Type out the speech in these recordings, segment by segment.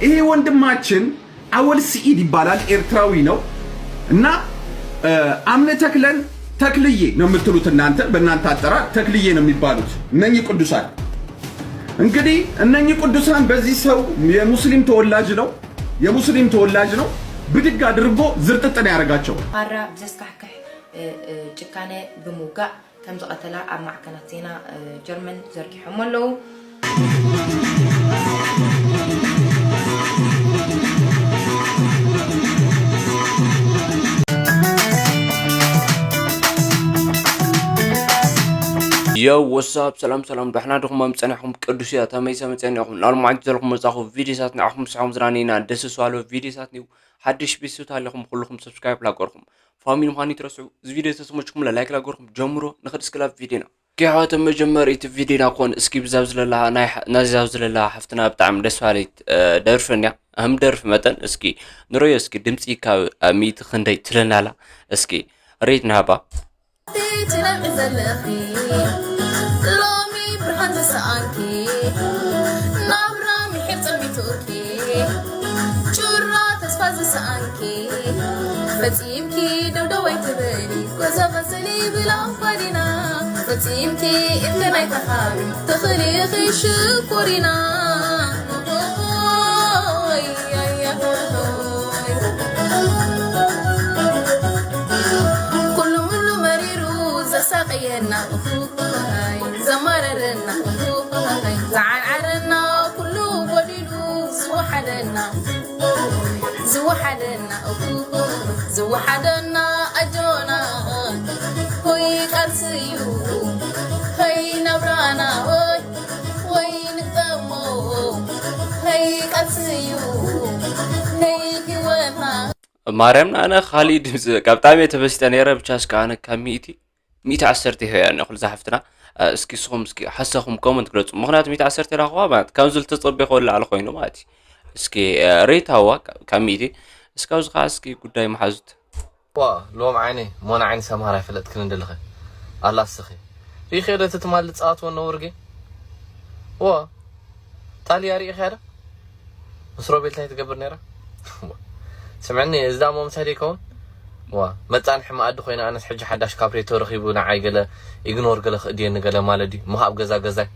ይሄ ወንድማችን አወል ስዒድ ይባላል፣ ኤርትራዊ ነው። እና አምነ ተክለን፣ ተክልዬ ነው የምትሉት እናንተ፣ በእናንተ አጠራር ተክልዬ ነው የሚባሉት እነኚህ ቅዱሳን። እንግዲህ እነኚህ ቅዱሳን በዚህ ሰው የሙስሊም ተወላጅ ነው፣ የሙስሊም ተወላጅ ነው፣ ብድግ አድርጎ ዝርጥጥን ያደርጋቸው። ማራ ብዘስካሕክሕ ጭካነ ብምውጋእ ከም ዝቐተላ ኣብ ማዕከናት ዜና ጀርመን ዘርጊሖም ኣለዉ። Yo, what's up? ሰላም ሰላም፣ ዳሕና ድኹም ኣምፀናኹም ቅዱስ እያ ተመይሰ መፀኒኹም ናልማዓንቲ ዘለኹም መፃኹ ቪዲዮታት ንዓኹም ስሖም ዝራኒና ደስ ስዋሎ ቪዲዮታት ኒው ሓድሽ ቢሱት ኣለኹም ኩልኹም ሰብስክራይብ ላገርኩም ፋሚሊ ምዃን ይትረስዑ። እዚ ቪድዮ ተስሞችኩም ላይክ ላገርኩም ጀምሮ ንኽድ እስክላብ ቪድዮና። ኪ ኣሕዋት መጀመር እቲ ቪድዮና ኮን እስኪ ብዛብ ዝለላ ናይ ናዚዛብ ዝለላ ሓፍትና ብጣዕሚ ደስ ባለይት ደርፍን እያ። ኣም ደርፍ መጠን እስኪ ንረዮ እስኪ ድምፂ ካብ ሚእቲ ክንደይ ትለናላ እስኪ ሬት ንሃባ። ትነብዒ ዘለኺ ሎሚ ብርሃን ዝሰኣንኪ ናብራ ምሒር ጸሚቱኪ ጩራ ተስፋ ዝሰኣንኪ ፈጺምኪ ደውደው ኣይትበሊ ጎዛ ቀጽሊ ብላምባዲና ፈጺምኪ ኢልክን ኣይትሓቢ ትኽሊ ኢኺ ሽኮሪና ኩሉ ሙሉ መሪሩ ዘሳቀየና ዘማረረና ዝዓርዓረና ኩሉ ጎዲሉ ዝወሓደና ዝወሓደና ዝወሓደና ኣጆና ሆይ ቃልሲ እዩ ሆይ ናብራና ሆይ ወይ ንግጠሞ ሆይ ቃልሲ እዩ ሆይ ህይወትና ማርያም ኣነ ካሊእ ድምፂ በቃ ብጣዕሚ እየ ተበሲጠ ነይረ። ብቻ እስከ ኣነ ካብ ሚእቲ ሚእቲ ዓሰርተ ይህበያ እኒኦ ኩሉ ዝሓፍትና። እስኪ እስኹም እስኪ ሓሳኹም ኮመንት ግለፁ። ምክንያቱ ሚእቲ ዓሰርተ ኢላኹዋ ማለት ካብ ዝል ተፀበ ከወላዕለ ኮይኑ ማለት እዩ። እስኪ ሬት ሃዋ ካብ ሚእቲ እስካብ ዝኸዓ እስኪ ጉዳይ መሓዙት ዋ ሎም ዓይነይ ሞን ዓይኒ ሰምሃር ኣይፈለጥክን እንደለኸ ኣላ እስኺ ሪኸ ዶ እቲ ትማል ዝፃወትዎ ነውር ጌም ዋ ታልያ ሪኢኻ ዶ ምስ ሮቤል ታይ ትገብር ነይራ ስምዕኒ እዚ ዳሞ ምሳይ ዘይከውን ዋ መፃንሒ መኣዲ ኮይነ ኣነስ ሕጂ ሓዳሽ ካፕሬቶ ረኺቡ ንዓይ ገለ ኢግኖር ገለ ክእድየኒ ገለ ማለት ድዩ ምኻብ ገዛ ገዛይ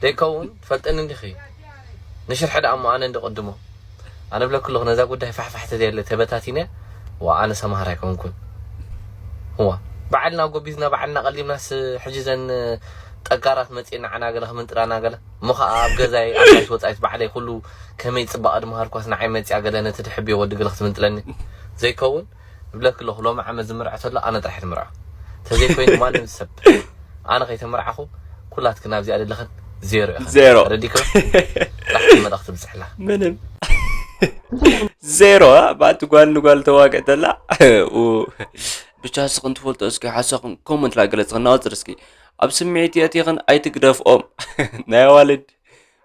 ዘይከውን ትፈልጠኒ እንዲኺ ንሽርሒ ደኣ እሞ ኣነ እንዲ ቅድሞ ኣነ ብለኩ ኣለኹ ነዛ ጉዳይ ፋሕፋሕ ተዘየለ ተበታቲነ ዋ ኣነ ሰምሃር ኣይኮንኩን እዋ ባዕልና ጎቢዝና ባዕልና ቀሊምናስ ሕጂ ዘን ጠጋራት መፅኤና ዓና ገለ ክምንጥራና ገለ እሞ ከዓ ኣብ ገዛይ ኣባሽ ወፃኢት ባዕለይ ኩሉ ከመይ ፅባቐ ድምሃርኳስ ንዓይ መፅያ ገለ ነቲ ድሕብዮ ወዲ ገለ ክትምንጥለኒ ዘይከውን እብለኪ ኣለኹ ሎሚ ዓመት ዝምርዐ ተሎ ኣነ ጥራሕ ትምርዖ ተዘይኮይኑ ማንም ሰብ ኣነ ከይተመርዓኹ ኩላትክን ኣብዚኣ ዘለኽን ዜሮ ኢኽን ዜሮ ተረዲክን ጥራሕ መልእኽቲ ብፅሕላ ምንም ዜሮ ባቲ ጓል ንጓል ተዋግዕ ተላ ብቻ ስኽን ትፈልጦ እስኪ ሓሳኹም ኮመንት ላገለጽ ክናወፅር እስኪ ኣብ ስምዒት የእቲኽን ኣይትግደፍኦም ናይ ኣዋልድ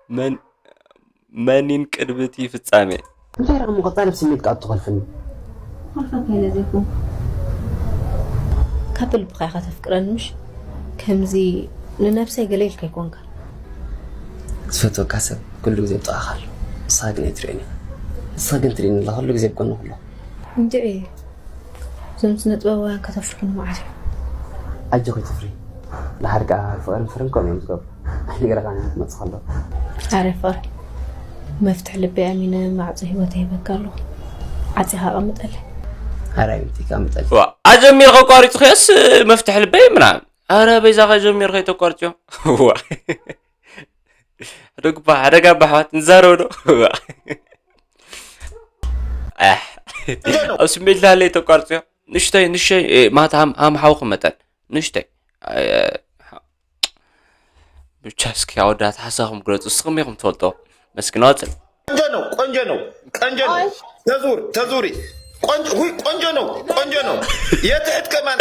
መን መኒን ቅድሚ እቲ ፍጻሜ። እንታይ ደኣ እሞ ቀጻሊ ብስምዒት ከኣ ትኾልፍኒ? ክኾልፈካ ኢለ ዘይኮንኩ። ካብ ልብኻ ኢኻ ተፍቅረኒ ምሽ? ከምዚ ንነብሰይ ገለ ኢልካ ኣይኮንካ። ዝፈትወካ ሰብ ኩሉ ግዜ ኣብ ጥቓኻ ኣሎ። ንስኻ ግን ኣይትርእዮን ኢኻ። ንስኻ ግን ትርእየኒ ኣለኻ ኩሉ ግዜ ኣብ ጎንኺ ኣለኹ። እንድዒ እዞም ስነ ጥበባውያን ከተፍርሑኒ መዓት እዮም። ኣጆኺ ኣይትፍርሒ። ደሓር ከኣ ፍቕርን ፍርን ከምኡ እዮም ዝገብሩ። ኣይነግረኻን እየ ክመጽእ ከለኹ። ኣረ ፍቕሪ መፍትሒ ልበይ ኣሚነ ማዕጾ ህይወተይ ሂበካ ኣለኹ። ዓጺኻ ኣቐምጠለይ። ኣረ ኣይምንትይ ከኣ ምጠሊ። ዋ ኣጀሚርኺ ኣቋሪጽክዮስ መፍትሒ ልበይ ምናምን ኣረ በይዛኻ ጀሚርኺ ኣይተቋርጽዮ። ዋ ሕደጉባ ሕደጋ ኣባ ኣሕዋት ንዛረብ ዶ? ኣብ ስሜት ላለ ኣይተቋርፅዮ ንሽተይ ንሸይ ማታ ሃም ሓውኹም መጠን ንሽተይ ብቻ እስኪ ኣወዳት ሓሳኹም ግለፁ እስኹም ኢኹም ትፈልጦ መስኪ ናወፅን ቆንጆ ነው ቆንጆ ነው ቆንጆ ነው ተዙር ተዙሪ ቆንጆ ነው ቆንጆ ነው የትሕት ከማን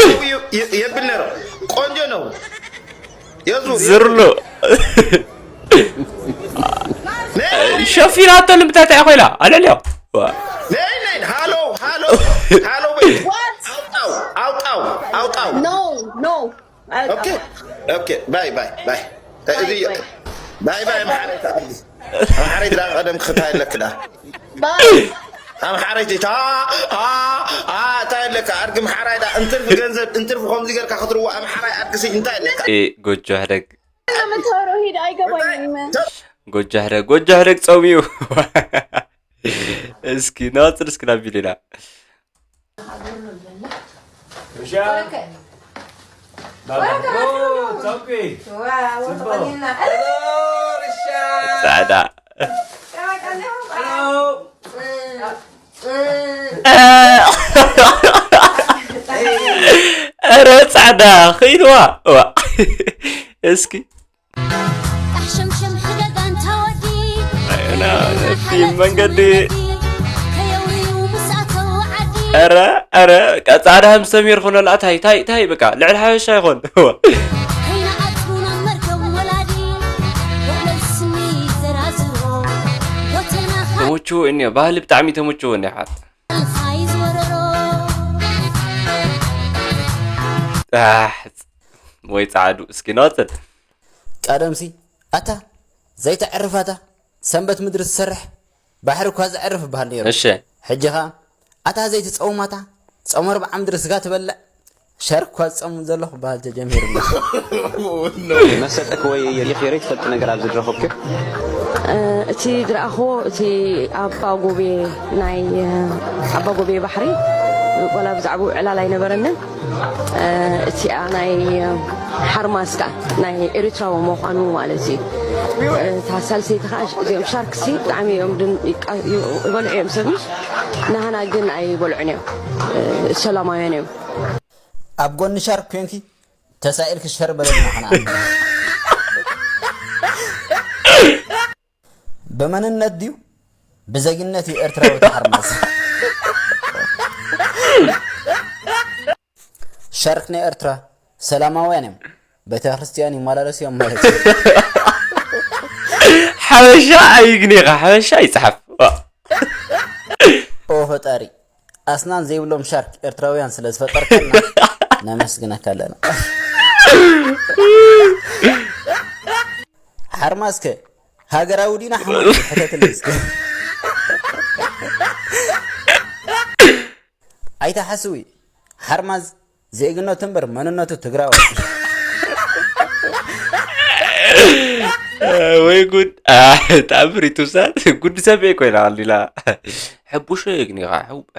የብል ነረው ቆንጆ ነው ዝርሎ ሸፊናቶ ንምንታይ እንታይ ኮይላ ኣለልዮ ነይ ነይ ሃሎ ሃሎ ሃሎ በይ ኣውጣው ኣውጣው ኣውጣው no no okay okay bye bye bye እዚ bye bye ማሕረይ ተዓዲ ማሕረይ ድራ ቀደም ክኽታይ ኣለክ ዳ ኣምሓራይ ታ ኣ ኣ እንታይ ኣለካ ኣርግም ሓራይ ዳ እንትርፍ ገንዘብ እንትርፍ ከምዚ ገርካ ክትርዋ ኣምሓራይ ኣድግሲ እንታይ ኣለካ? ጎጆ ሕደግ የምትወረው ሄድ አይገባኝም። ጎጆ ሕደግ ጎጆ ሕደግ ጸውዩ። እስኪ ናጽር እስኪ ናብ ቪዲዮና Russia. Baba. Oh, Toki. ጻዕዳ ኧረ ጻዕዳ ኸይድዋ ዋ እስኪ ጣሕሸምሸም ሕደጋ እንታ ወዲ ፊልም መንገዲ ከየውርዩ ምስ ኣተው ዓዲ ኧረ ኧረ ጻዕዳ ከም ሰሚር ኾነላ ታይ ታይ ታይ በቃ ልዕሊ ሓበሻ ይኾን ከይንኣትዉ ናብ መርገም ወላዲ ውዕለል ስኒ ዘራዝሮ ጎተና ተመችዎ እኒኦ ባህሊ ብጣዕሚ ተመችዎ እኒኦ ሓት ካልኻይ ዝወረሮ ኣሕ፣ ወይ ጻዕዱ እስኪ ነቐጽል ቀደምሲ ኣታ ዘይተዕርፍ ኣታ ሰንበት ምድሪ ትሰርሕ ባሕሪ እኳ ዘዕርፍ ይበሃል ነይሩ። እሺ ሕጂ ኸኣ ኣታ ዘይትጸውም ኣታ ጾም ኣርብዓ ምድሪ ስጋ ትበልዕ ሸርክ እኳ ዝጸውም ዘሎ ክበሃል ተጀሚሩ ኣሎ። መሰጠክ ወይ የሪኽ የረይ ትፈልጥ ነገር ኣብዚ ድረኸብክዮ እቲ ዝረኣኽዎ እቲ ኣባ ጎቤ ናይ ኣባ ጎቤ ባሕሪ ወላ ብዛዕባኡ ዕላል ኣይነበረንን። እቲኣ ናይ ሓርማዝ ከኣ ናይ ኤሪትራዊ ምዃኑ ማለት እዩ። እታ ሳልሰይቲ ከኣ እዚኦም ሻርክሲ ብጣዕሚ እዮም ድን ይቃ- ይበልዑ እዮም ሰብ ናህና ግን ኣይበልዑን እዮም። ሰላማውያን እዮም። ኣብ ጎኒ ሻርክ ኮንኪ ተሳኢልኪ ሸር በለልና ከነኣ ብመንነት ድዩ ብዘግነት እዩ ኤርትራዊ ተሓርማዝ ሻርክ ናይ ኤርትራ ሰላማውያን እዮም ቤተክርስትያን ይመላለሱ እዮም ማለት እዩ ሓበሻ ኣይግኔኻ ሓበሻ ይጽሓፍ ኦ ፈጣሪ ኣስናን ዘይብሎም ሻርክ ኤርትራውያን ስለ ዝፈጠርከልና ነመስግነካ ኣለና ሓርማዝከ ሃገራዊ ዲና ሓማት ሕተትለይ እስከ ኣይተሓስዊ ሓርማዝ ዜግነቱ እምበር መንነቱ ትግራዋይ ወይ ጉድ ተኣምር ይትውሳት ጉድ ሰብ ኮይና ኣሊላ ሕቡሽ ግኒኻ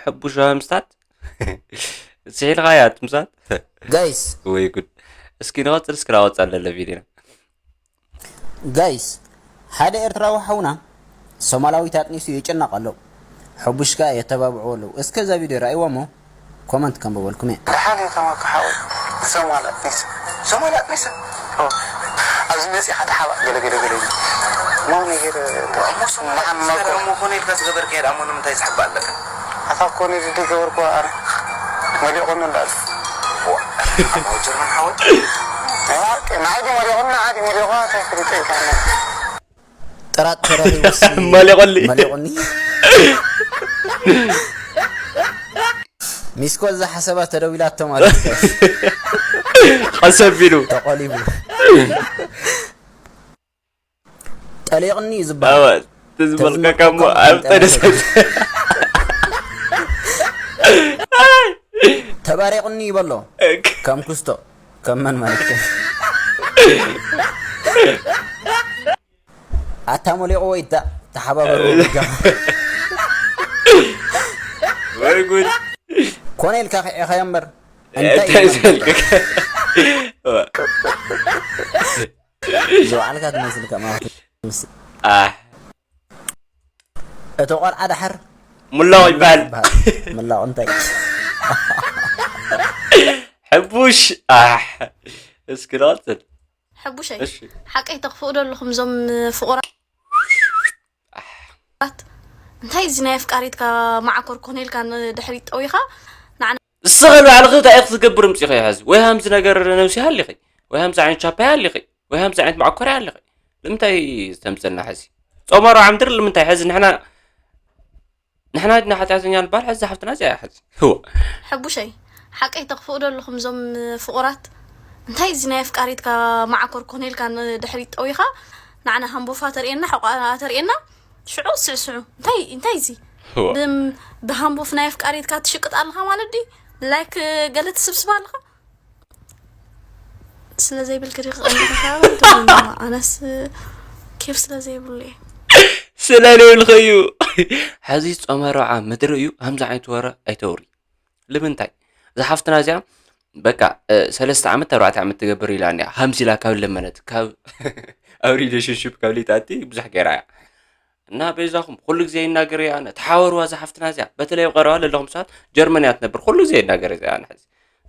ሕቡሽ ምሳት ስሒልኻያ ትምሳት ጋይስ ወይ ጉድ እስኪ ንቐፅል እስኪ ናወፃ ኣለለ ቪዲዮና ጋይስ ሓደ ኤርትራዊ ሓውና ሶማላዊት ኣጥኒሱ ይጭነቕ ኣሎ ሕቡሽ ከኣ የተባብዕዎ ኣለዉ እስከ እዛ ቪድዮ ረኣይዋ እሞ ኮመንት ከንብበልኩም እየ ደሓን እየ ተማኩ ሓወይ ሶማል ኣጥኒሱ ሶማል ኣጥኒሱ ኣብዚ መፂኻ ተሓባእ ገለ ገለ ገለ ኢሉ ማው ነገር መሓመኮ እሞ ኮነ ኢልካ ዝገበርካዮ ደኣ እሞ ንምንታይ ዝሕባእ ኣለካ ኣታ ኮነ ድዲ ገበርኩ ኣነ መሊቑኒ እንዳሉ ጀርመን ሓወይ ንዓይ ድዩ መሊቑኒ ንዓይ ድዩ መሊቑ እንታይ ክሪጠ ኢልካ ጥራት ተረኺቡሲ መሊቑኒ መሊቑኒ ሚስኮል ዝሓሰባ ተደዊላቶ ማለት እዩ ቀሰቢሉ ተቆሊቡ ጠሊቕኒ እዩ ዝበሃል ትዝመልከካ እሞ ኣብ ጠደሰት ተባሪቕኒ ይበሎ ከም ኩስቶ ከም መን ማለት እዩ ኣታ ሞሊቑ ወይ ዳ ተሓባበሩ ወይ ጉድ ኮነ ኢልካ ክዒኻዮ እምበር እንታይ ይዘልክክ ዝወዓልካ ትመስል ከማት ኣሕ እቲ ቆልዓ ዳሓር ሙላው ይበሃል ምላቕ እንታይ ሕቡሽ ኣሕ እስኪ ንቐፅል ሕቡሸይ እሺ ሓቀይ ተኽፍኡ ዶ ኣለኹም እዞም ፍቑራት እንታይ እዚ ናይ ኣፍቃሪትካ ማዓኮር ኮነ ኢልካ ንድሕሪት ጠዊኻ ንዓና ንስኺ ንባዕልኺ እንታይ ኢኺ ክትገብር ምፂኺ ሕዚ ወይ ሃምዚ ነገር ነብሲ ሃሊኺ ወይ ሃምዚ ዓይነት ቻፓይ ሃሊኺ ወይ ሃምዚ ዓይነት ማዕኮርያ ሃሊኺ ንምንታይ ዝተምፀልና ሕዚ ፆማሮ ዓምድር ንምንታይ ሕዚ ንሕና ንሕና ድና ሓጢኣተኛ ንበሃል ሕዚ ሓፍትና እዚኣ ሕዚ ህወ ሕቡሸይ ሓቀይ ተኽፍኡ ዶ ኣለኹም እዞም ፍቑራት እንታይ እዚ ናይ ኣፍቃሪትካ ማዓኮር ኮነ ኢልካ ንድሕሪት ጠዊኻ ንዓና ሃምቦፋ ተርእየና ሕቋ ተርእየና ሽዑ ስዕስዑ እንታይ እንታይ እዚ እወ። ብም- ብሃምቡፍ ናይ ኣፍቃሪትካ ትሽቅጥ ኣለኻ ማለት ድዩ? ላይክ ገለ ትስብስብ ኣለኻ? ስለ ዘይብልክ ዲኺ ቀኒኻ? ኣነስ ኬፍ ስለ ዘይብሉ እየ። ስለ ዘይብልክ እዩ። ሕዚ ጾመ ሮዓ ምድሪ እዩ። ከምዚ ዓይነት ወረ ኣይተውሪ። ልምንታይ? እዛ ሓፍትና እዚኣ በቃ እ፣ ሰለስተ ዓመት ኣርባዕተ ዓመት ትገብር ኢላ እኒኣ ሃምሲላ ካብ ለመነት ካብ ኣብ ሪሌሽንሽፕ ካብ ሊጣቲ ብዙሕ ገይራ እያ። እና በዛኹም ኩሉ ግዜ ይናገር እያ ኣነ ተሓወርዋ እዛ ሓፍትና እዚኣ በተለይ ኣብ ቀረባ ለለኹም ሰባት ጀርመን እያ ትነብር ኩሉ ግዜ ይናገር እያ ኣነ ሕዚ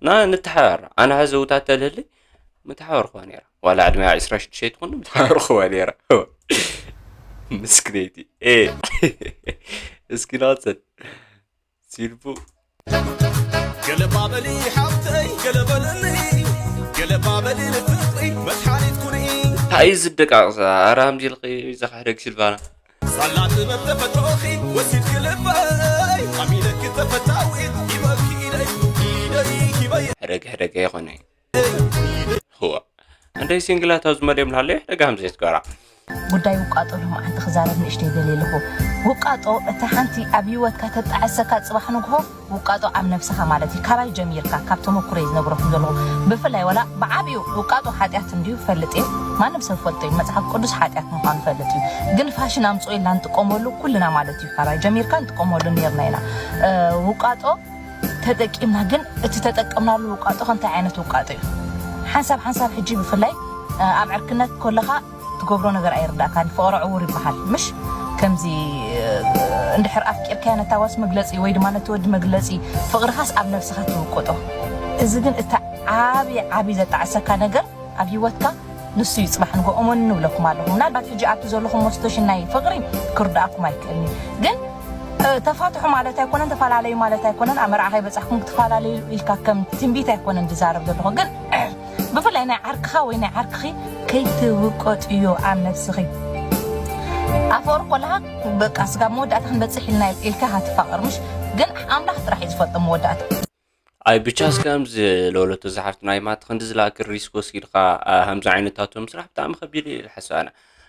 እና ንተሓባር ኣነ ሕዚ ውታት ተልህሊ ምተሓወርኩዋ ነይራ ዋላ ዕድመያ ዕስራ ሽዱሽተ ትኹን ምተሓወርኩዋ ነይራ ምስክነይቲ እ እስኪ ናወፅን ሲልቡ ገለባበሊ ሓብተይ ገለበለኒ ገለባበሊ ንፍቅሪ መድሓኒት ኩኒ እንታይ እዩ ዝደቃቅሳ ኣረ ሃምዚ ኢልኺ ዘኽሕደግ ሲልቫና ሳላ ጥበብ ተፈጥሮኺ ወሲድኪ ልበይ ኣሚነኪ ተፈታዊት ሂበኪ ኢደይ ኢደይ ሂበይ ሕደግ ሕደግ ኣይኾነ ህዋ እንደይ ሲንግላት ኣብዚ መድዮም ላለ ሕደግ ሃምዚ ትገራ ጉዳይ ውቃጦ ሎማዓንቲ ክዛረብ ንእሽተይ ደልየ ኣለኹ። ውቃጦ እታ ሓንቲ ኣብ ህይወትካ ተጣዕሰካ ጽባሕ ንግሆ ውቃጦ ኣብ ነብስኻ ማለት እዩ። ካባይ ጀሚርካ ካብ ተመኩሮ እየ ዝነግረኩም ዘለኹ። ብፍላይ ወላ ብዓብዩ ውቃጦ ሓጢኣት እንድዩ ፈልጥ እየ። ማንም ሰብ ፈልጦ እዩ። መጽሓፍ ቅዱስ ሓጢኣት ምዃኑ ፈልጥ እዩ። ግን ፋሽን ኣምጽኦ ኢልና ንጥቀመሉ ኩልና ማለት እዩ። ካባይ ጀሚርካ ንጥቀመሉ ነርና ኢና። እ፣ ውቃጦ ተጠቂምና ግን እቲ ተጠቀምናሉ ውቃጦ ከ እንታይ ዓይነት ውቃጦ እዩ? ሓንሳብ ሓንሳብ ሕጂ ብፍላይ እ፣ ኣብ ዕርክነት ከለኻ ትገብሮ ነገር ኣይርዳእካን ፍቕሪ ዕውር ይበሃል ምሽ ከምዚ እ፣ እንድሕር ኣፍቂርካያ ነታ ጓስ መግለፂ ወይ ድማ ነቲ ወዲ መግለፂ ፍቕርኻስ ኣብ ነብስኻ ትውቅጦ እዚ ግን እቲ ዓብዪ ዓብዪ ዘጣዕሰካ ነገር ኣብ ህይወትካ ንሱ እዩ ፅባሕ ንጎ እመኑ ንብለኩም ኣለኹ ምናልባት ሕጂ ኣብቲ ዘለኹም መስቶሽን ናይ ፍቕሪ ክርዳእኩም ኣይክእልኒ ግን እ፣ ተፋትሑ ማለት ኣይኮነን ተፈላለዩ ማለት ኣይኮነን ኣብ መርዓ ከይበፃሕኩም ክትፈላለዩ ኢልካ ከም ትንቢት ኣይኮነን ዝዛረብ ዘለኹ ግን ብፍላይ ናይ ዓርክኻ ወይ ናይ ዓርክኺ ከይትውቀጥዮ ኣብ ነብስኺ ኣብ ፍቕሪ ኮለኻ በቃ ስጋብ መወዳእታ ክንበፅሕ ኢልና ኢልካ ኢኻ ትፋቐር ምሽ ግን ኣምላኽ ጥራሕ እዩ ዝፈልጦ መወዳእታ ኣይ ብቻ እስከ ከምዚ ለወለቶ ዝሓፍትና ይማት ክንዲ ዝለኣክል ሪስክ ወሲድካ አ፣ ከምዚ ዓይነታቶም ስራሕ ብጣዕሚ ከቢድ እዩ ዝሓስብ ኣነ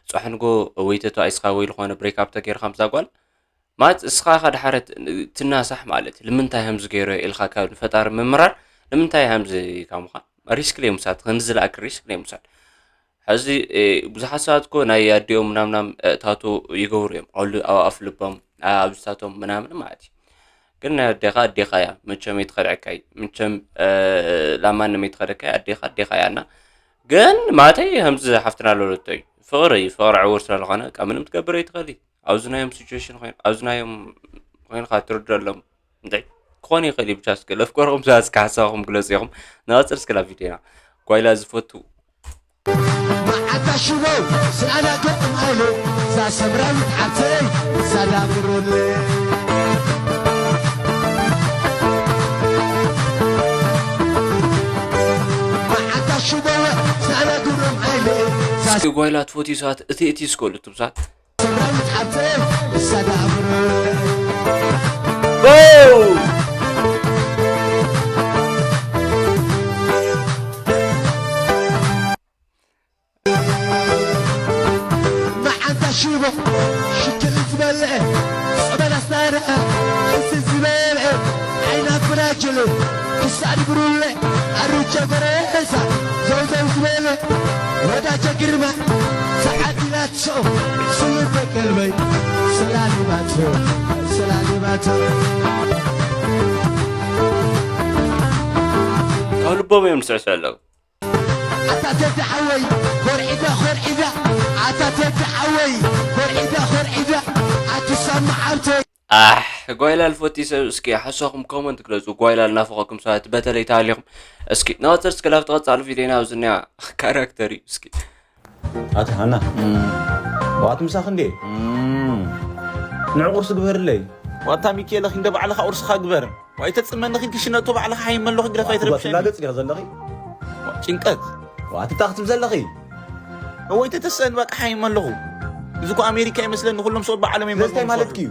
ፅባሕ ንጎ ወይ ተተዋኢስካ ወይ ዝኾነ ብሬክ ኣፕ ተገይርካ ምዛ ጓል ማለት እስኻ ኢኻ ድሓረ ት- ትናሳሕ ማለት እዩ ንምንታይ ከምዚ ገይሮ ኢልካ ካብ ንፈጣሪ ምምራር ንምንታይ ከምዚ ካብ ምዃን ሪስክ ለይ ምውሳድ ክንዲ ዝለኣክል ሪስክ ለይ ምውሳድ ሕዚ እ፣ ብዙሓት ሰባት እኮ ናይ ኣዲኦም ምናምናም እ፣ ታቶ ይገብሩ እዮም ኣሉ ኣብ ኣፍ ልቦም ኣ- ኣብዝታቶም ምናምን ማለት እዩ ግን ናይ ኣዴኻ ኣዴኻ እያ መቸም ኣይትኸድዐካይ መቸም እ፣ ላማንም ኣይትኸደካይ ኣዴኻ ኣዴኻ እያ እና ግን ማተይ ከምዚ ሓፍትና ለለቶ እዩ ፍቕሪ እዩ ፍቕሪ ዕውር ስለዝኾነ ካብ ምንም ትገብር ኣይትኽእል እዩ ኣብዚ ናዮም ሲቹዌሽን ኮይኑ ኣብዚ ናዮም ኮይንካ ትርደሎም እንታይ ክኾን ይኽእል እዩ ብቻ እስከ ለፍቀርኹም ሰባት እስከ ሓሳብኹም ግለፁ ኢኹም ንቐፅል እስከ ናብ ቪድዮና ጓይላ ዝፈቱ መዓንታ ሽቦ ስኣላ ገጥም ኣይለ እዛ ሰምራዊት ዓብተይ ሰላም ሮለ መዓንታ ሽቦ ስኣላ ግብሮም ኣይለ እዛ እስኪ ጓይላ ትፈትዩ ሰባት እቲ እቲ እስከሉ እቱም ሰባት ሰምራዊት ዓብተይ ሰላም ሮለ መዓንታ ሽቦ ሽክል ዝበልዐ ጸበል ኣስታርዐ ጥንሲ ዝበልዐ ዓይና ፍራጅል ክሳድ ብሩለ ኣሩቸ ጎረሳ ዘውዘው ዝበለ ወዳጀ ግርማ ሰዓት ኢላቶ ስውር በቀልበይ ሰላሊባቶ ሰላሊባቶ ካብ ልቦም እዮም ዝስዕስዑ ኣለዉ ኣታ ቴዲ ሓወይ ኮርዒዳ ኮርዒዳ ኣታ ቴዲ ሓወይ ኮርዒዳ ኮርዒዳ ኣቱሳ መዓብተይ ኣሕ ጓይላል ፈቲ ሰብ እስኪ ሓሳኹም ኮመንት ግለፁ ጓይላል ናፈቐኩም ሰባት በተለይ ተሃሊኹም እስኪ ንቐፅል እስኪ ላብ ተቐፃሉ ቪድዮና ኣብዚ ኒያ ካራክተር እዩ እስኪ ኣቲ ሃና ዋት ምሳኽ እንዴ ንዕ ቁርሲ ግበርለይ ዋታ ሚኪኤለ ክንደ ባዕልኻ ቁርስኻ ግበር ዋይ ተጽመኒ ኺድ ክሽነቶ ባዕልኻ ሃይመ ኣለኹ ግደፍ ኣይትረብሸኒ ትላገጽ ዲኻ ዘለኺ ጭንቀት ዋት እታ ክትብ ዘለኺ እወይ ተተሰን በቃ ሃይመ ኣለኹ እዚ እኮ ኣሜሪካ ይመስለኒ ኩሎም ሰብኡት ባዕሎም ስለዚ እንታይ ማለት እዩ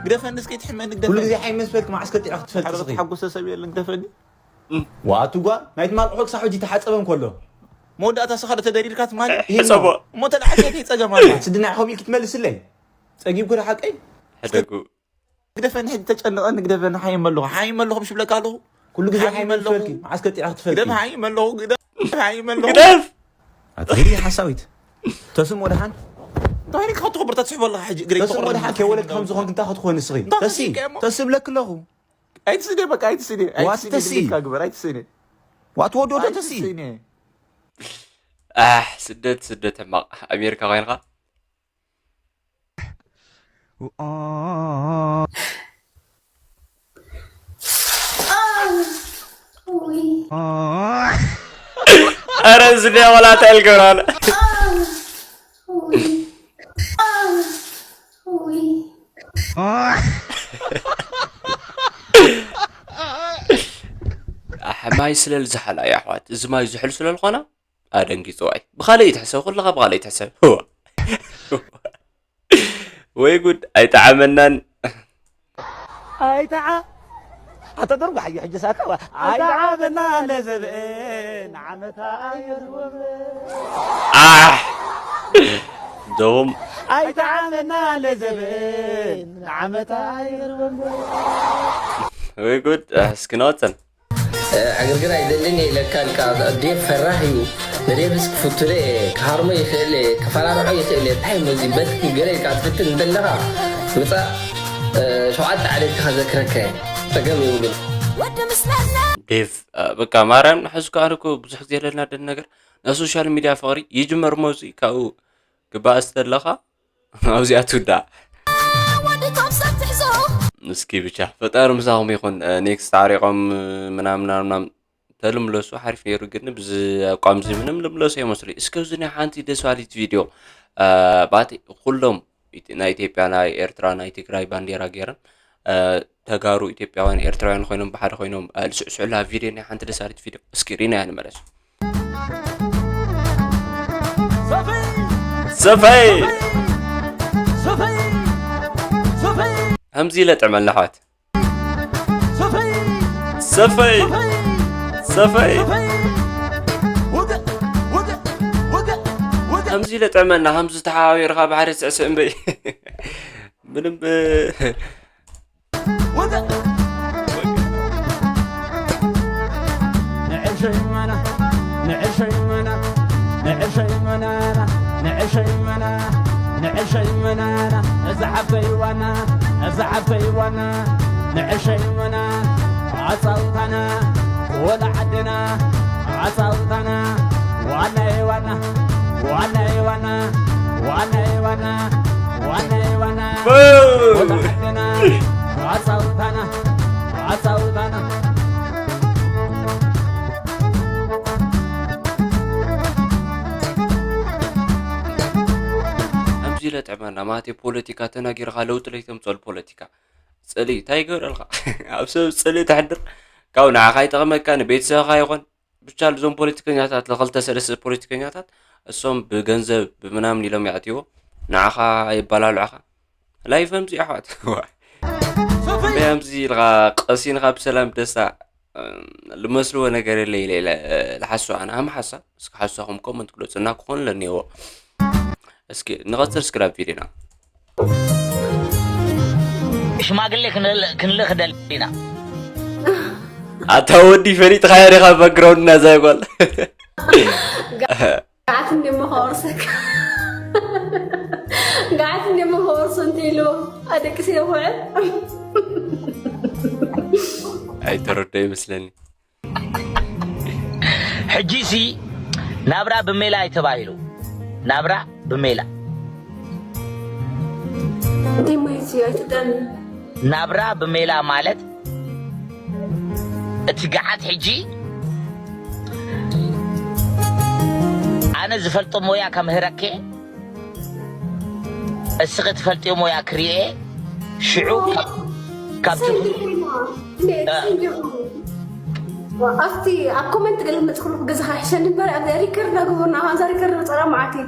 ግደፈኒ እስከ ይትሕመኒ ግደፈኒ ኩሉ ግዜ ሃይመ ስበልክ መዓስ ከጢዕኻ ክትፈልጥ ስኺ ሓጎሰ ሰብ የለን ግደፈኒ ዋቱ ጓል ናይ ትማል ቁሑ ክሳብ ሕጂ ተሓጸበ እንከሎ መወዳእታ ስኻ ዶ ተደሪርካ ትማሊ ሕጸቦ እሞ ተላዕሰ ከይጸገም ኣሎ ስድና ኢኹም ኢልክ ትመልስለይ ጸጊብኩ ዶ ሓቀይ ሕደጉ ግደፈኒ፣ ሕጂ ተጨንቐኒ፣ ግደፈኒ። ሓይም ኣለኹ፣ ሓይም ኣለኹ፣ ምሽ ብለካ ኣለኹ። ኩሉ ግዜ ሓይም ሓይም ኣለኹ። ትፈልኪ፣ መዓስ ከጢዕኺ ትፈልኪ? ግደፍ፣ ሓይም ኣለኹ፣ ግደፍ፣ ሓይም ኣለኹ። ግደፍ! ኣቲ ሓሳዊት። ተስም ወደሓን። እንታይ ኢልካ ክትኽብር ተትስሕቦ ኣለኻ ሕጂ? እግረይ ተስም ክትቑርጥ ወደሓን ከይወለድኪ ከም ዝኾንኪ እንታይ ክትኾኒ ንስኺ? እንታይ ተሲ፣ ተሲእካ እሞ? ተሲ ብለኪ ኣለኹ። ኣይትስደ፣ በቃ ኣይትስደ። ዋት ኣይትስደ፣ ተሲ? ድሌትካ ግበር፣ ኣይትስደ። ዋት ወዶ ዶ ተሲ? ኣይትስደ። ኣሕ፣ ስደት፣ ስደት ሕማቕ። ኣሜሪካ ኮይንኻ? ውይ ኧረ እዚ ዲያ ወላ እንታይ ልገብር ኣለ። ውይ ውይ ኣሕ፣ ማይ ስለል ዝሓላ እዩ ኣሕዋት። እዚ ማይ ዝሕል ስለልኾና ኣደንጊፅዋ እዩ። ብኻልእ ይትሕሰብ፣ ኩልኻ ብኻልእ ይትሕሰብ። ህዋ። ወይ ጉድ፣ ኣይጠዓመናን። ኣይተዓ ኣታ ደርጉ ሓዩ ሕጂ ሳካ ኣይተዓመና ለዘብእ ንዓመታ ኣየርወበ ኣሕ! ዶም ኣይተዓመና ለዘብእ ንዓመታ ኣየርወበ ወይ ጉድ፣ እስኪ ነወፀን። ዕግርግር ኣይደልን እየ ኢለካ ኢልካ ዴቭ ፈራህ እዩ። ንዴቭስ ክፍትኖ እየ፣ ክሃርሞ ይኽእል እየ፣ ከፈራርሖ ይኽእል እየ። እንታይ እሞ እዚ በትኪ ገለ ኢልካ ትፍትን እንተለኻ ምጻእ ሸውዓተ ዓሌትካ ከዘክረካ እየ። ጸገም የብሉን። ዴቭ በቃ ማርያም ንሕዝካ ኣነ እኮ ብዙሕ ግዜ ዘለና ደን ነገር ናይ ሶሻል ሚድያ ፍቕሪ ይጅመር ሞዚ ካብኡ ግባእ ዝተለኻ ኣብዚኣ ትውዳእ። እስኪ ብቻ ፈጣሪ ምሳኹም ይኹን። ኔክስት ዓሪቖም ምናምን ምናምን ተልምለሱ ሓሪፍ ነይሩ፣ ግን ብዚ ኣቋምዚ ምንም ልምለሱ ኣይመስሉ። እስከ እዚ ናይ ሓንቲ ደስ ባሊት ቪድዮ ባቲ ኩሎም ናይ ኢትዮጵያ ናይ ኤርትራ ናይ ትግራይ ባንዴራ ገይረን ተጋሩ ኢትዮጵያውያን ኤርትራውያን ኮይኖም ብሓደ ኮይኖም ልስዕስዕላ ቪድዮ ናይ ሓንቲ ደስ ባሊት ቪድዮ እስኪ ሪናያ ንመለስ። ሰፈይ ከምዚ ኢለ ጥዕመልና ኣሕዋት። ሰፈይ ሰፈይ ከምዚ ኢለ ጥዕመልና ከምዚ ተሓባቢርካ ባሕሪ ስዕስዕ እምበይ ምንም ንዕሸይ መና እዛ ዓበይ ዋና እዛ ዓበይ ዋና ንዕሸይ መና ኣፃውታና ወላ ዓድና ኣፃውታና ዋናይ ዋና ዋናይ ዋና ዋናይ ዋና ዋናይ ዋና ወላ ዓድና ኣፃውታና ኣፃውታና ከምዚ ኢለ ጥዕመና ማለት ፖለቲካ ተናጊርካ ለውጢ ለይተምፀሉ ፖለቲካ ፅልኢ እንታይ ይገብረልካ ኣብ ሰብ ፅልኢ ተሕድር ካብ ንዓኻ ይጠቕመካ ንቤተሰብካ ይኾን ብቻ እዞም ፖለቲከኛታት ለክልተ ሰለስተ ፖለቲከኛታት እሶም ብገንዘብ ብምናምን ኢሎም ያእትዎ ንዓኻ የባላልዑኻ ላይፍ ከምዚ ኣሕዋት ከምዚ ኢልካ ቀሲንካ ብሰላም ደስታ ልመስልዎ ነገር የለ ኢለ ኢለ ልሓሱ ኣነ ኣም ሓሳብ እስኪ ሓሳኹም ኮመንት ግለፁ እና ክኾን ለኒዎ እስኪ ንቐፅል እስኪ ናብ ቪዲዮና ሽማግሌ ክንልእክ ደሊና ኣታ ወዲ ፈሊጥካዮ ዲኻ ባክግራውንድ ናዛ ይጓል ጋዓት እንዲሞ ከወርሰካ ጋዓት እንዲሞ ከወርሶ እንተ ኢሉ ኣደቅስ የውዕል ኣይተረዶ ይመስለኒ ሕጂሲ ናብራ ብሜላ እዩ ተባሂሉ ናብራ ብሜላ እንታይ ማለት እዩ ኣይትርዳኒ ናብራ ብሜላ ማለት እቲ ገዓት ሕጂ ኣነ ዝፈልጦ ሞያ ከምህረኬ እስኺ ትፈልጥዮ ሞያ ክርኤ ሽዑ ካብቲ ኣብቲ ኣብ ኮመንት ገለ መፅክሉ ገዛኻ ሕሸኒ እምበር ኣብ ሪከርድ ኣግበርና ኣብዛ ሪከርድ በፀራ መዓት እዩ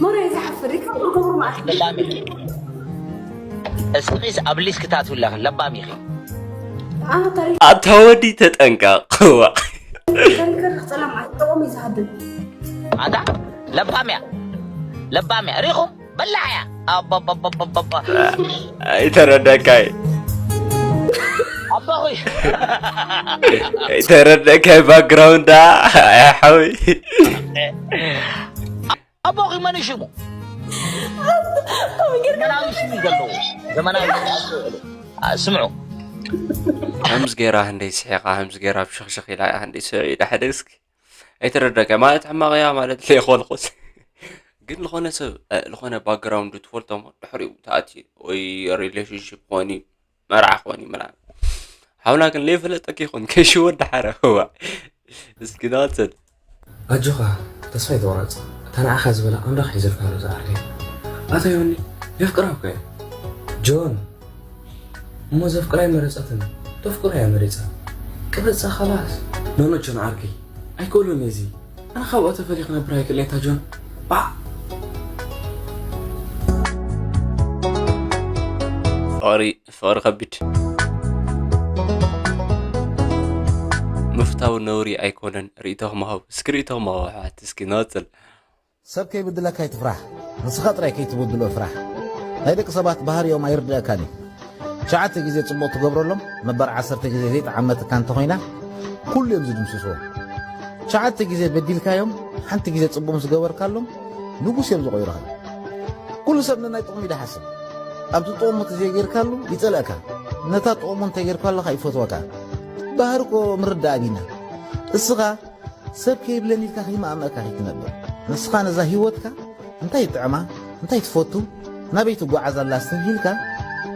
ሞረ ዝሓፍር ሪከርድ ገብሩ መዓት እስኺስ ኣብ ሊስክ ታትውለኺ ለባም ኢኺ ኣታ ወዲ ተጠንቀቕ ሪከርድ ክፀላ መዓት ጠቆም እዩ ዝሃብል ኣታ ለባም እያ ለባም እያ ሪኹም በላሕ እያ ኣቦቦቦቦቦ ኣይተረዳካይ ተረደእካይ ባክግራውንዳ ሓወይ። ኣቦኺ መን እዩ ሽሙ? ዘመናዊ ሽሙ እዩ ዘለዎ። ዘመናዊ ሽሙ። ኣ፣ ስምዑ። ከምዚ ገይራ ህንደይ ስሒቓ፣ ከምዚ ገይራ ብሽኽሽኽ ኢላ ህንደይ ስዒዳ፣ ሓደ እስኪ ኣይተረዳእካይ ማለት ሕማቕ እያ ማለት ለይኾንኩስ። ግን ዝኾነ ሰብ፣ እ፣ ዝኾነ ባክግራውንዱ ትፈልጦ እሞ ድሕሪኡ ትኣቲ ወይ ሪሌሽንሺፕ ክኾን እዩ፣ መርዓ ክኾን እዩ ምናምን። ሓውና ግን ለይፈለጠኪ ይኹን ከይሽወድ ደሓረ። እዋ፣ እስኪ ንቐጽል። ኣጆኻ፣ ተስፋ ኣይትቑረጽ። እታ ንዓኻ ዝበላ ኣምላኽ ሒዙልካ ኣሎ ዝኣርገ። ኣታ ዮኒ፣ የፍቅራ እኮ እየ። ጆን፣ እሞ ዘፍቅራ ኣይመረጸትን፣ ተፍቅሮ እያ መሪጻ። ቅረጻ ኸላስ። ኖኖ ጆን ዓርከይ፣ ኣይክእሎን እየ እዚ። ኣነ ካብኣ ተፈልየ ክነብር ኣይክእልን እየ፣ እታ ጆን። ባዕ! ፍቕሪ ፍቕሪ ከቢድ ምፍታው ነውሪ ኣይኮነን። ርእይቶኹም ሃቡ እስኪ ርእይቶኹም ሃቡ ኣሕዋት እስኪ ንቐጽል። ሰብ ከይብድለካ ኣይትፍራሕ፣ ንስኻ ጥራይ ከይትብድሎ ፍራሕ። ናይ ደቂ ሰባት ባህርዮም ኣይርድኣካን እዩ። ትሽዓተ ግዜ ጽቡቕ ትገብረሎም፣ ነበር ዓሰርተ ግዜ ዘይጠዓመትካ እንተኾይና፣ ኩሉ እዮም ዝድምስስዎ። ትሽዓተ ግዜ በዲልካዮም፣ ሓንቲ ግዜ ጽቡቕ ምስ ገበርካሎም፣ ንጉስ እዮም ዝቕይሩኻ። ኩሉ ሰብ ነናይ ጥቕሙ እዩ ዝሓስብ። ኣብቲ ጥቕሙ እንተዘይጌርካሉ ይጸልእካ፣ ነታ ጥቕሙ እንተጌርካሉ ኸኣ ይፈትወካ። ባህሪ እኮ ምርዳእ ኣቢና። እስኻ ሰብ ከይብለኒ ኢልካ ከይመኣመእካ ከይትነብር። ንስኻ ነዛ ህይወትካ እንታይ ይጥዕማ፣ እንታይ ትፈቱ፣ ናበይ ትጓዓዝ ኣላ ሰብ ኢልካ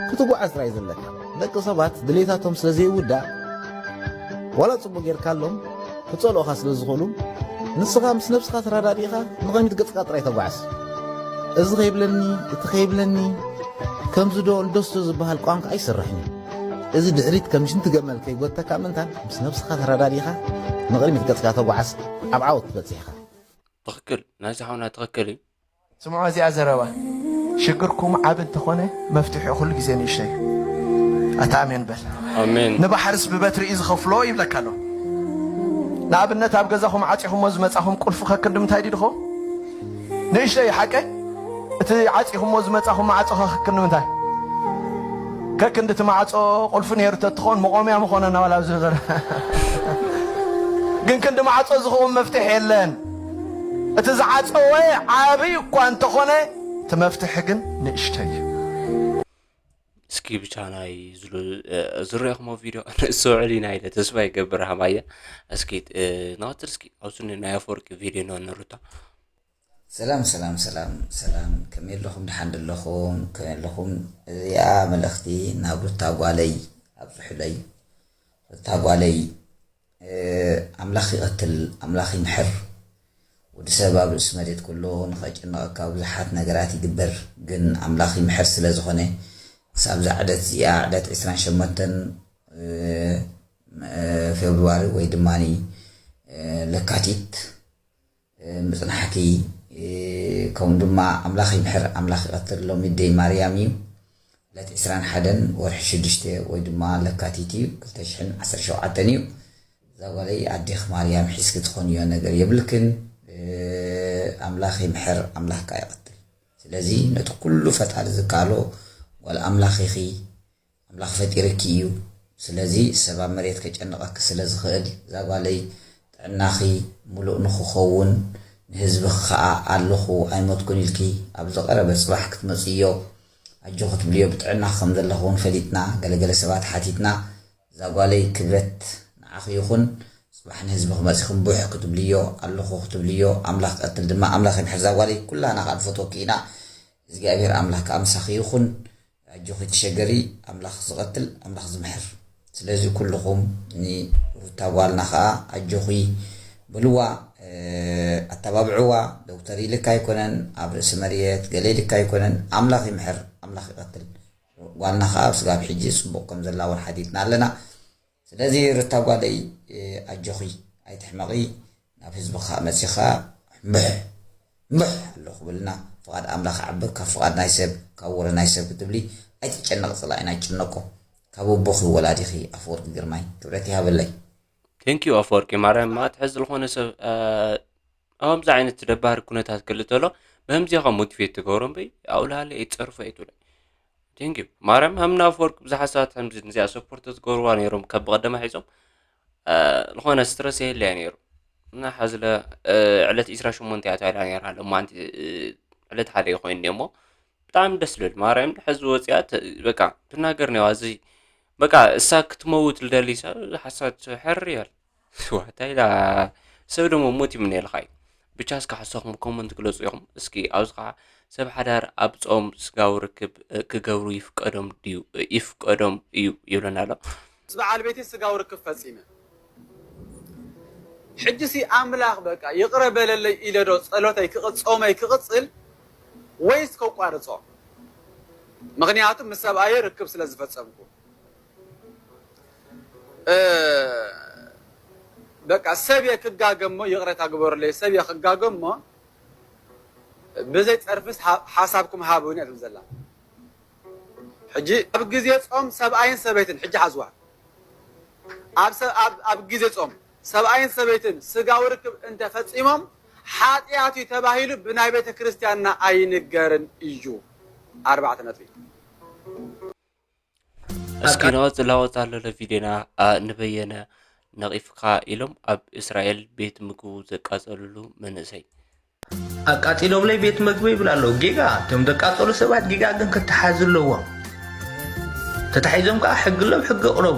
ክትጓዓዝ ጥራይ ዘለካ። ደቂ ሰባት ድሌታቶም ስለ ዘይውዳእ ዋላ ጽቡቕ ጌርካሎም ክጸልኡኻ ስለ ዝኽእሉ ንስኻ ምስ ነብስኻ ተረዳዲእኻ ንቕድሚት ገጽካ ጥራይ ተጓዓዝ። እዚ ከይብለኒ እቲ ከይብለኒ ከምዚ ዶ እንደስቶ ዝበሃል ቋንቋ ኣይሰርሕን እዩ። እዚ ድሕሪት ከም ሽንቲ ገመል ከይጎተካ ምእንታን ምስ ነብስኻ ተረዳዲእኻ ንቕድሚት ገጽካ ተጓዓዝ ኣብ ዓወት ትበጽሕ ኢኻ። ትኽክል ናይዚ ሓውና ትኽክል እዩ። ስምዖ እዚኣ ዘረባ ሽግርኩም ዓቢ እንተኾነ መፍትሑ ኩሉ ግዜ ንእሽተይ ኣታ ኣሜን በል ኣሜን ንባሕርስ ብበትሪ እዩ ዝኸፍሎ ይብለካ ኣሎ ንኣብነት ኣብ ገዛኹም ዓፂኹሞ ዝመፃኹም ቁልፊ ከክንዲ ምንታይ ድድኹም ንእሽተይ ሓቀይ እቲ ዓፂኹሞ ዝመፃኹም ማዕፆ ከክክንዲ ምንታይ ከክንዲ እቲ ማዕፆ ቁልፊ ነይሩ ተትኾን መቆምያ ምኾነ ናባላ ኣብዚ ዘረ ግን ክንዲ ማዕፆ ዝኸውን መፍትሒ የለን እቲ ዝዓፀወ ዓብይ እኳ እንተኾነ እቲ መፍትሒ ግን ንእሽተይ እዩ። እስኪ ብቻ ናይ ዝርኤኹሞ ቪድዮ ንእስተውዕል ኢና ኢለ ተስፋ ይገብር ሃማየ እስኪ ንቐፅል እስኪ ኣብሱኒ ናይ ኣፈወርቂ ቪድዮ ን ንሩታ ሰላም ሰላም ሰላም ሰላም ከመይ ኣለኹም ደሓን ደለኹም ከመይ ኣለኹም እዚኣ መልእኽቲ ናብ ሩታ ጓለይ ኣብፅሑለይ ሩታ ጓለይ ኣምላኽ ይቐትል ኣምላኽ ይምሕር። ወዲ ሰብ ኣብ ርእሲ መሬት ከሎ ንኸጨንቐካ ብዙሓት ነገራት ይግበር፣ ግን ኣምላኽ ይምሕር ስለ ዝኾነ ክሳብ እዛ ዕለት እዚኣ ዕለት ዕስራን ሸሞንተን ፌብርዋሪ ወይ ድማ ለካቲት ምፅናሕኪ ከምኡ ድማ ኣምላኽ ይምሕር ኣምላኽ ይቐትል ሎሚ ደይ ማርያም እዩ ዕለት ዕስራን ሓደን ወርሒ ሽዱሽተ ወይ ድማ ለካቲት እዩ ክልተ ሽሕን ዓሰርተ ሸውዓተን እዩ እዛ ጓለይ ኣዴኽ ማርያም ሒዝኪ ትኾንዮ ነገር የብልክን ኣምላኽ ይምሕር ኣምላኽ ከዓ ይቐትል ስለዚ ነቲ ኩሉ ፈጣሪ ዝከኣሎ ጓል ኣምላኽ ኢኺ ኣምላኽ ፈጢርኪ እዩ። ስለዚ ሰብ ኣብ መሬት ከጨንቐኪ ስለ ዝኽእል እዛ ጓለይ ጥዕናኺ ሙሉእ ንኽኸውን ንህዝብኺ ኸኣ ኣለኹ ኣይሞትኩን ኢልኪ ኣብ ዝቐረበ ጽባሕ ክትመጽእዮ ኣጆኺ ትብልዮ ብጥዕናኺ ከም ዘለኺ እውን ፈሊጥና ገለገለ ሰባት ሓቲትና እዛ ጓለይ ክብረት ንዓኺ ይኹን ጽባሕ ንህዝብኺ መጺኺ እምቡሕ ክትብልዮ ኣለኹ ክትብልዮ ኣምላኽ ቀትል ድማ ኣምላኽ ይምሕር እዛ ጓለይ ኩላና ኸኣ ንፈትወኪ ኢና እግዚኣብሔር ኣምላኽ ከኣ ምሳኺ ይኹን ኣጆኺ ትሸገሪ ኣምላኽ ዝቐትል ኣምላኽ ዝምሕር ስለዚ ኩልኹም ንሩታ ጓልና ኸዓ ኣጆኺ በልዋ ኣተባብዕዋ ዶክተር ኢልካ ኣይኮነን ኣብ ርእሲ መርየት ገለ ኢልካ ኣይኮነን ኣምላኽ ይምሕር ኣምላኽ ይቐትል ጓልና ኸዓ ኣብ ስጋብ ሕጂ ፅቡቕ ከም ዘላ እውን ሓቲትና ኣለና ስለዚ ሩታ ጓለይ ኣጆኺ ኣይትሕመቒ ናብ ህዝቢ ከዓ መፂኻ ምሕ ምሕ ኣለኹ በልና ፍቓድ ኣምላኽ ዓቢ ካብ ፍቓድ ናይ ሰብ ካብ ወረ ናይ ሰብ ክትብሊ ኣይትጨነቕ ፅላኢን ኣይጭነቆ ካብ ኣቦኺ ወላዲኺ ኣፈወርቂ ግርማይ ክብረት ይሃበለይ Thank you ኣፈወርቂ ማርያም ማትሐ ዝልኾነ ሰብ ኣብምዚ ዓይነት ደባሪ ኩነታት ክልእ ተሎ በህምዚ ኢኻ ሞቲቬት ትገብሮ እምበይ ኣውላለ የፀርፎ እየ ትብለ እቲ Thank you ማርያም። ሃምና ኣፈወርቅ ብዙሓት ሰባት ከምዚ ነዚኣ ሰፖርት ትገብርዋ ነይሮም ካብ ብቐደማ ሒዞም ዝኾነ ስትረስ የህልያ ነይሩ እና ሓዝለ ዕለት ዒስራ ሸሞንተ እያ ተባሂላ ነይራ። ሎማንቲ ዕለት ሓደ ኮይኑ እሞ ብጣዕሚ ደስ ዝብል ማርያም። ሕዚ ወፂኣ በቃ ትናገር ነዋ። እዚ በቃ እሳ ክትመውት ልደሊ ሰብ ሓሳት ሕር ይበል። ዋታ ኢላ ሰብ ደሞ ሞት ይምነየልካ እዩ። ብቻ እስከ ሓሳኹም ኮመንት ግለፁ ኢኹም። እስኪ ኣብዚ ከዓ ሰብ ሓዳር ኣብ ፆም ስጋዊ ርክብ ክገብሩ ይፍቀዶም ድዩ ይፍቀዶም እዩ ይብለና ኣሎ። ምስ በዓል ቤቲ ስጋዊ ርክብ ፈፂመ ሕጂ ሲ ኣምላኽ በቃ ይቕረ በለለይ ኢለ ዶ ጸሎተይ ክቕጽ ጾመይ ክቕጽል ወይስ ከቋርጾ? ምኽንያቱ ምስ ሰብኣየ ርክብ ስለ ዝፈጸምኩ በቃ ሰብ እየ ክጋገ እሞ ይቕሬታ ግበሩለይ ሰብ እየ ክጋገ እሞ ብዘይ ጸርፍስ ሓሳብኩም ሃቡኒ እያ ትብል ዘላ። ሕጂ ኣብ ግዜ ጾም ሰብኣይን ሰበይትን ሕጂ ሓዝዋ ኣብ ግዜ ጾም ሰብኣይን ሰበይትን ስጋዊ ርክብ እንተፈጺሞም ሓጢኣት እዩ ተባሂሉ ብናይ ቤተ ክርስቲያንና ኣይንገርን እዩ። ኣርባዕተ ነጥቢ። እስኪ ንቐጽል ኣወጻ ኣለለ ቪድዮና ንበየነ ነቒፍካ ኢሎም ኣብ እስራኤል ቤት ምግቡ ዘቃጸልሉ መንእሰይ። ኣቃጺሎምለይ ቤት መግቢ ይብል ኣሎ። ጌጋ እቶም ዘቃጸሉ ሰባት ጌጋ ግን ክተሓዙ ኣለዎም። ተታሒዞም ከዓ ሕጊ ኣሎም ሕጊ ኣቕረቡ።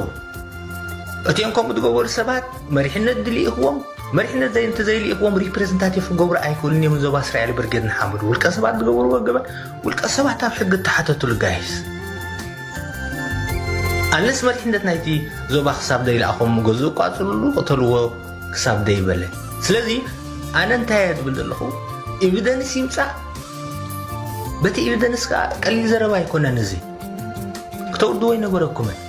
እቲኦም ከምኡ ዝገበሩ ሰባት መሪሕነት ድልኢኽዎም መሪሕነት ዘይ እንተዘይልኢኽዎም ሪፕሬዘንታቲቭ ክገብሩ ኣይክእሉን እዮም። ዞባ እስራኤል ብርጌድ ንሓመዱ ውልቀ ሰባት ዝገበርዎ ገበን ውልቀ ሰባት ኣብ ሕጊ እተሓተትሉ ጋይስ። ኣንለስ መሪሕነት ናይቲ ዞባ ክሳብ ዘይለኣኾም ገዝኡ ቋፅልሉ ቅተልዎ ክሳብ ዘይበለ። ስለዚ ኣነ እንታይ እየ ዝብል ዘለኹ? ኤቪደንስ ይምፃእ። በቲ ኤቪደንስ ከዓ ቀሊል ዘረባ ኣይኮነን። እዚ ክተውድዎ ኣይነበረኩምን።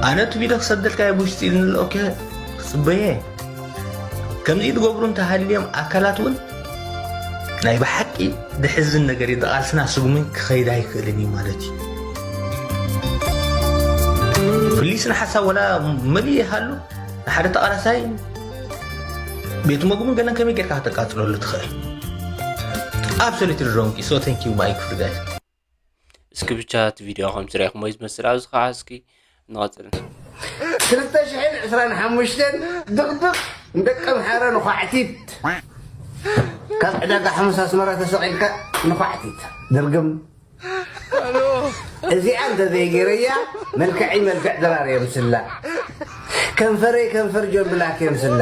ኣነ እቲ ቪድዮ ክሰደልካ እየ ብውሽጢ ኢልኒ ኣሎ። ኦኬ ክፅበየ። ከምዚ ትገብሩ እንተሃልዮም ኣካላት እውን ናይ ብሓቂ ድሕዝን ነገር እዩ። ቃልስና ስጉሚ ክኸይድ ኣይክእልን እዩ ማለት እዩ። ፍሊስና ሓሳብ ወላ መሊእ ይሃሉ ንሓደ ተቓላሳይ ቤት መግብን ገለን ከመይ ጌርካ ከተቃጽለሉ ትኽእል? Absolutely wrong። So thank you my good guys። እስኪ ብቻ እቲ ቪድዮ ከም ዝረኢኹሞ እዩ ዝመስል። ኣብዚ ከዓ እስኪ ንቐጽል። ክልተ ሽሕን ዕስራን ሓሙሽተን ድቕድቕ ንደቂ ኣምሓረ ንዃዕቲት ካብ ዕዳጋ ሓሙስ ኣስመራ ተሰቒልካ ንዃዕቲት ድርግም እዚኣ እንተዘይገይረያ መልክዐይ መልክዕ ድራር የምስላ ከንፈረይ ከንፈር ጆን ብላክ የምስላ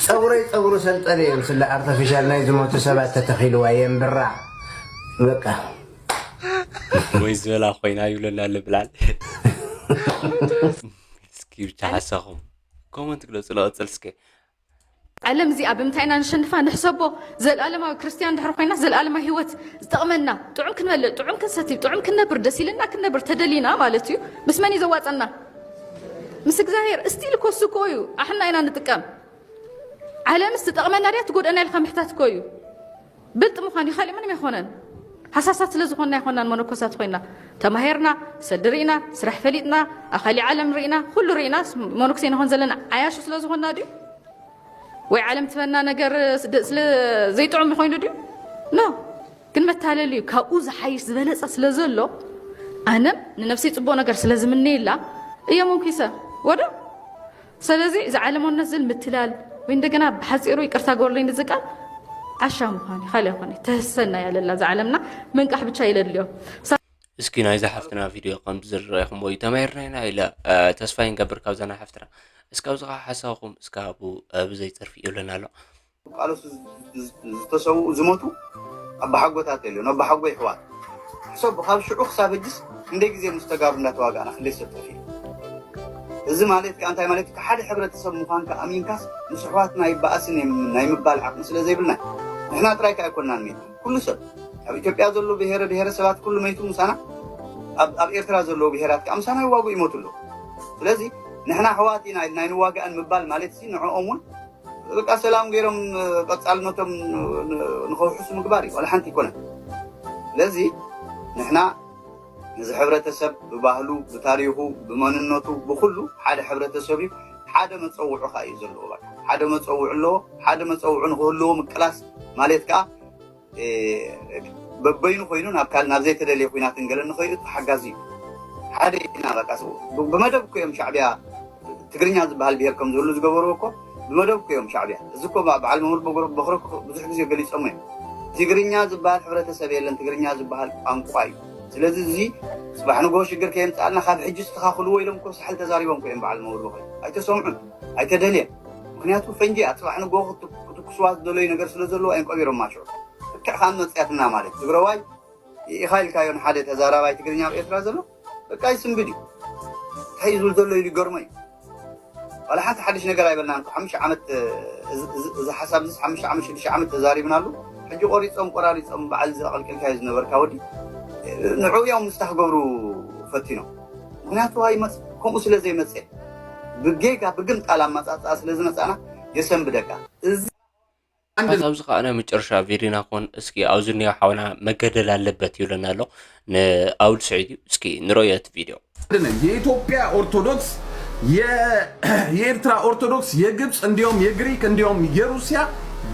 ፀጉረይ ፀጉሪ ሰልጠነ የምስላ ኣርተፊሻል ናይ ዝሞቱ ሰባት ተተኺልዋ የንብራ በቃ ወይ ዝበላ ኮይና ይብለና ኣሎ ብላል እስኪ ብቻ ሓሳኹም ኮመንት ግለፁ ለቐፅል እስከ ዓለም እዚኣ ብምንታይ ኢና ንሸንፋ ንሕሰቦ። ዘልኣለማዊ ክርስትያን ድሕር ኮይና ዘልኣለማዊ ህይወት ዝጠቕመና ጥዑም ክንበልዕ፣ ጥዑም ክንሰቲ፣ ጥዑም ክንነብር፣ ደስ ኢልና ክንነብር ተደሊና ማለት እዩ። ምስ መን እዩ ዘዋፀና? ምስ እግዚኣብሔር። እስቲል እኮ እሱ እኮ እዩ ኣሕና ኢና ንጥቀም። ዓለምስ ትጠቕመና ድያ ትጎድኣና ኢልካ ምሕታት እኮ እዩ። ብልጥ ምዃን እዩ፣ ካልእ ምንም ኣይኮነን። ሃሳሳት ስለ ዝኾንና ኣይኮናን መነኮሳት ኮይና። ተማሂርና፣ ሰዲ ርኢና፣ ስራሕ ፈሊጥና፣ ኣኻሊ ዓለም ርኢና፣ ኩሉ ርኢና፣ መነኩሴ ንኾን ዘለና ዓያሹ ስለ ዝኾንና ድዩ? ወይ ዓለም ትበና ነገር ስለ ዘይጥዑም ኮይኑ ድዩ? ኖ። ግን መታለል እዩ። ካብኡ ዝሓይሽ ዝበለጸ ስለ ዘሎ ኣነም ንነፍሰይ ጽቡቕ ነገር ስለ ዝምነየላ እየ መንኩሰ። ወዶ ስለዚ እዚ ዓለማውነት ዝል ምትላል ወይ እንደገና ብሓፂሩ ይቅርታ ጎርለይ ንዚ ቃል ዓሻ ምዃን እዩ ካልእ ኣይኮነ ተህሰና ያለላ እዚ ዓለምና መንቃሕ ብቻ ይለድልዮ እስኪ ናይዛ ሓፍትና ቪድዮ ከም ዝረኢኹሞ እዩ ተማሂርና ኢና ኢለ ተስፋ ይንገብር ካብዛ ናይ ሓፍትና እስካብ ዝኻ ሓሳብኩም እስካ ሃቡ ብዘይ ፀርፊ ይብለና ኣሎ ቃልሱ ዝተሰውኡ ዝሞቱ ኣባሓጎታት የለን ኣባሓጎ ይሕዋት ሕሰቡ ካብ ሽዑ ክሳብ ሕጅስ ክንደይ ግዜ ምስ ተጋሩ እንዳተዋጋእና ክንደይ ሰብ ጠፊኡ እዚ ማለት ከዓ እንታይ ማለት ካብ ሓደ ሕብረተሰብ ምዃንካ ኣሚንካስ ምስ ኣሕዋትና ይበኣስን ናይ ምባል ዓቕሚ ስለ ዘይብልና ንሕና ጥራይ ከዓ ኣይኮንናን ሜት ኩሉ ሰብ ኣብ ኢትዮጵያ ዘሎ ብሄረ ብሄረሰባት ኩሉ መይቱ ምሳና ኣብ ኤርትራ ዘለዉ ብሄራት ከዓ ምሳና ይዋጉ ይሞቱ ኣለዉ ስለዚ ንሕና ኣሕዋት ኢና ኢልና ኣይንዋጋእን ምባል ማለት ንዕኦም እውን በቃ ሰላም ገይሮም ቀፃልነቶም ንኸውሕሱ ምግባር እዩ ዋላ ሓንቲ ይኮነን ስለዚ ንሕና እዚ ሕብረተሰብ ብባህሉ ብታሪኹ ብመንነቱ ብኩሉ ሓደ ሕብረተሰብ እዩ ሓደ መፀውዑ ከዓ እዩ ዘለዎ በቃ ሓደ መፀውዑ ኣለዎ ሓደ መፀውዑ ንክህልዎ ምቅላስ ማለት ከዓ በበይኑ ኮይኑ ናብ ካልእ ናብ ዘይተደልየ ኩናትን ገለን ንኸይእቱ ሓጋዚ እዩ። ሓደ ኢና በቃ። ብመደብ እኮ እዮም ሻዕብያ ትግርኛ ዝበሃል ብሄር ከም ዝህሉ ዝገበርዎ እኮ ብመደብ እኮ እዮም ሻዕብያ። እዚ እኮ በዓል መምህር በክሮ ብዙሕ ግዜ ገሊፆም እዮም። ትግርኛ ዝበሃል ሕብረተሰብ የለን፣ ትግርኛ ዝበሃል ቋንቋ እዩ። ስለዚ እዚ ፅባሕ ንጎ ሽግር ከየምፃልና ካብ ሕጂ ስተኻኽልዎ ኢሎም እኮ ሳሕል ተዛሪቦም እኮ እዮም በዓል መምህር በክሮ። ኣይተሰምዑን፣ ኣይተደልየን። ምክንያቱ ፈንጂ እያ። ፅባሕ ንጎ ክትኩስዋ ዝደለዩ ነገር ስለ ዘለዎ እዮም ቀቢሮማ ሽዑ። ልክዕ ካብ መፅያትና ማለት ትግራዋይ ኢኻ ኢልካዮ ንሓደ ተዛራባይ ትግርኛ ኣብ ኤርትራ ዘሎ በቃ ይስንብድ እዩ። እንታይ እዩ ዝብል ዘሎ ኢሉ ይገርሞ እዩ። ዋላ ሓንቲ ሓድሽ ነገር ኣይበልናን። ሓሙሽተ ዓመት እዚ ሓሳብ እዚ ሓሙሽተ ዓመት ሽዱሽተ ዓመት ተዛሪብናሉ። ሕጂ ቆሪፆም ቆራሪፆም በዓል ዘቐልቅልካዮ ዝነበርካ ወዲ ንዑ እዮም ምስታ ክገብሩ ፈቲኖም። ምክንያቱ ኣይመፅ ከምኡ ስለ ዘይመፅእ ብጌጋ ብግምጣል ኣመፃፅኣ ስለ ዝመፃና የሰንብደካ። እዚ ኣታ ኣብዚ ከዓ ናይ መጨረሻ ቪድዮና ኮን እስኪ ኣብዚ እኒኦ ሓውና መገደል ኣለበት ይብለና ኣሎ ንኣውድ ስዒድ እዩ። እስኪ ንረዮ እቲ ቪድዮ። የኢትዮጵያ ኦርቶዶክስ፣ የኤርትራ ኦርቶዶክስ፣ የግብፅ እንዲሁም የግሪክ እንዲሁም የሩሲያ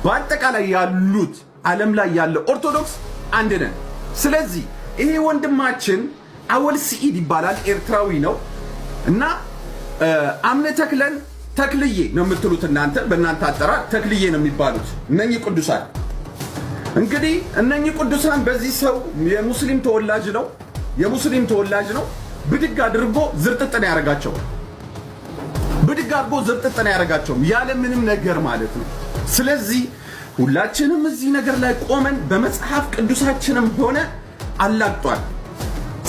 በአጠቃላይ ያሉት ዓለም ላይ ያለ ኦርቶዶክስ አንድ ነን። ስለዚህ ይሄ ወንድማችን አወል ስዒድ ይባላል፣ ኤርትራዊ ነው እና አምነ ተክለን ተክልዬ ነው የምትሉት እናንተ፣ በእናንተ አጠራር ተክልዬ ነው የሚባሉት እነኚህ ቅዱሳን። እንግዲህ እነኚህ ቅዱሳን በዚህ ሰው የሙስሊም ተወላጅ ነው የሙስሊም ተወላጅ ነው ብድግ አድርጎ ዝርጥጥ ነው ያደረጋቸው። ብድግ አድርጎ ዝርጥጥ ነው ያደረጋቸው ያለ ምንም ነገር ማለት ነው። ስለዚህ ሁላችንም እዚህ ነገር ላይ ቆመን በመጽሐፍ ቅዱሳችንም ሆነ አላግጧል።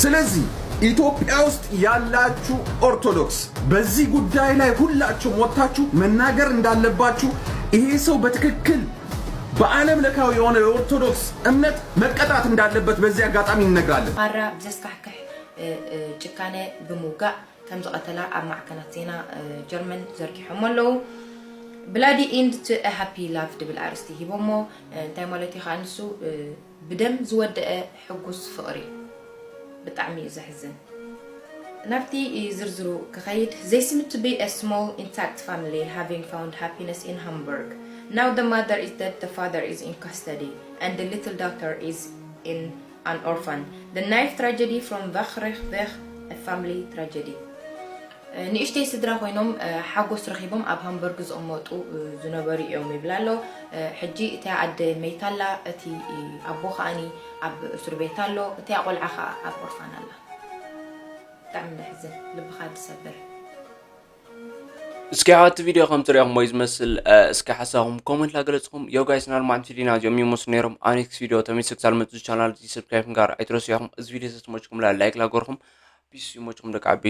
ስለዚህ ኢትዮጵያ ውስጥ ያላችሁ ኦርቶዶክስ በዚህ ጉዳይ ላይ ሁላችሁም ወጥታችሁ መናገር እንዳለባችሁ፣ ይሄ ሰው በትክክል በዓለም ለካዊ የሆነ የኦርቶዶክስ እምነት መቀጣት እንዳለበት በዚህ አጋጣሚ እንነግራለን። ማራ ብዘስካሕክሕ ጭካነ ብምውጋእ ከም ዝቐተላ ኣብ ማዕከናት ዜና ጀርመን ዘርጊሖም ኣለዉ። Bloody End to a Happy Love ድብል ኣርእስቲ ሂቦሞ። እንታይ ማለት እዩ ከዓ ንሱ? ብደም ዝወደአ ሕጉስ ፍቕሪ። ብጣዕሚ እዩ ዘሕዝን። ናብቲ ዝርዝሩ ክኸይድ፣ they seem to be a small intact family having found happiness in Hamburg. Now the mother is dead, the father is in custody and the little daughter is in an orphan. The knife tragedy from Wachrechtweg, a family tragedy. ንእሽተይ ስድራ ኮይኖም ሓጎስ ረኺቦም ኣብ ሃምበርግ ዝቕመጡ ዝነበሩ እዮም ይብል ኣሎ። ሕጂ እቲያ ኣደ መይታ ኣላ፣ እቲ ኣቦ ከኣኒ ኣብ እስር ቤት ኣሎ፣ እቲያ ቆልዓ ከኣ ኣብ ኦርፋን ኣላ። ብጣዕሚ ዘሕዝን፣ ልብኻ ዝሰብር። እስኪ ሓቲ ቪድዮ ከም ትሪኦኹም ወይ ዝመስል እስኪ ሓሳኹም ኮመንት ላገለጽኹም። ዮ ጋይስ ናልማዕንቲ ዲና እዚኦም ይመስሉ ነይሮም። ኣብ ኔክስት ቪድዮ ተመልሰ ክሳብ መጽእ ቻናል እዚ ሰብስክራይብ ምግባር ኣይትረስዑ ኢኹም። እዚ ቪድዮ ተመችኩም ላይክ ላገርኹም። ፒስ ይመችኩም ደቂ ዓበይቲ።